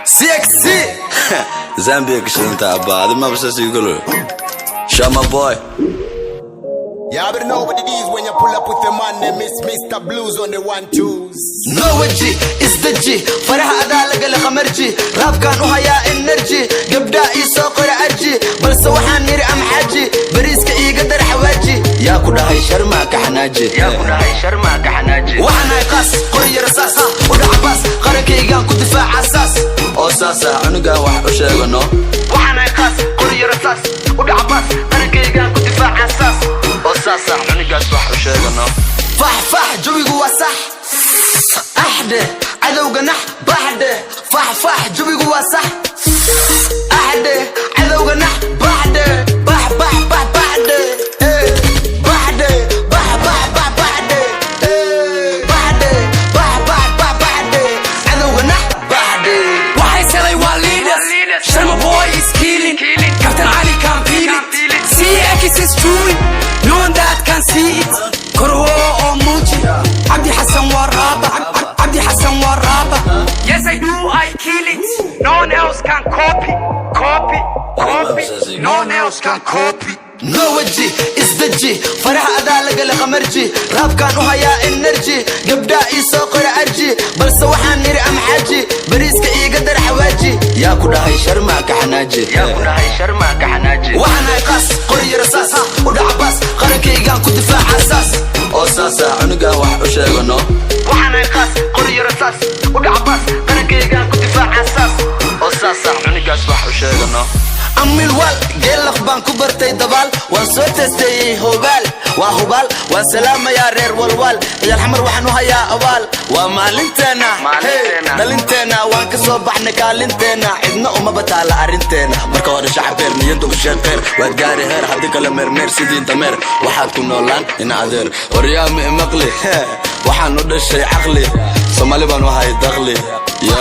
CXC Zambia ka shidanta abba adi maba saas igu galo. Shama boy. You already know what it is when you pull up with the man, they miss Mr. Blues on the one twos. No weji isdeji, faraha adaa lagala khamarji, raabkaan u hayaa energy, gabdhaa ii soo qora arji, balse waxaan niri am xaji, bariiska iiga dar xawaaji. Yaa ku dhahay sharmaa ka xanaaji? Waxaan ahay qaas qoriyo rasaas ha u dhaca baas, qarankaygaan ku difaaca saas oo saasa, cunugan wax u sheegano. Waxaan ahay qaas qoriyo rasaas u dhaca baas, qarankaygaan ku difaaca saas oo saasa, cunugaas wax u sheegano. Fax fax, jawigu waa sax, axdhe cadowga nax baxdhe. Fax fax, jawigu waa sax, axdhe cadowga nax baxdhe, bax bax bax baxdhe, eh, baxdhe, bax bax bax baxdhe, eh, baxdhe, bax bax bax baxdhe, cadowga nax baxdhe. Waxay selay waa leaders. Sharma boy is killing. Captain Ali can feel it. CX is doing. No one that can see it. Korwo oo muuji. Cabdi Xasan waa raaba. Cabdi Xasan waa raaba. Yes, I do, I kill it. No one else can copy. Copy. Copy. No one else can copy. No weji isdeji, faraha adaa lagala khamarji, raabkaan u hayaa energy, gabdhaa ii soo qora arji, balse waxaan niri am xaji, bariiska iiga dar xawaaji. Yaa ku dhahay sharmaa ka xanaaji? Waxaan ahay qaas qoriyo rasaas ha u dhaca baas, qarankaygaan ku difaaca saas oo saasa, cunugan wax u sheegano. Waxaan ahay qaas qoriyo rasaas u dhaca baas, qarankaygaan ku difaaca saas oo saasa, cunugaas wax u sheegano. Amilwal geelaq baan ku bartay dabaal, waan soo testeeyey hobaal, waa hubaal. Waan salaamayaa reer Walwaal, Ciyaal Xamar waxaan u hayaa abaal. Waa maalinteenna, hey, dhalinteenna waan ka soo baxnay kaalinteenna, cidna umaba taala arrinteena. Marka hore shacbeer niyadda u sheeqeer, waad gaari heer, haddii kale meermeer sidii dameer waxaad ku noolaan. In adeer waryaami imaqli, waxaan u dhashay caqli, Soomaali baan u hay daqli ya.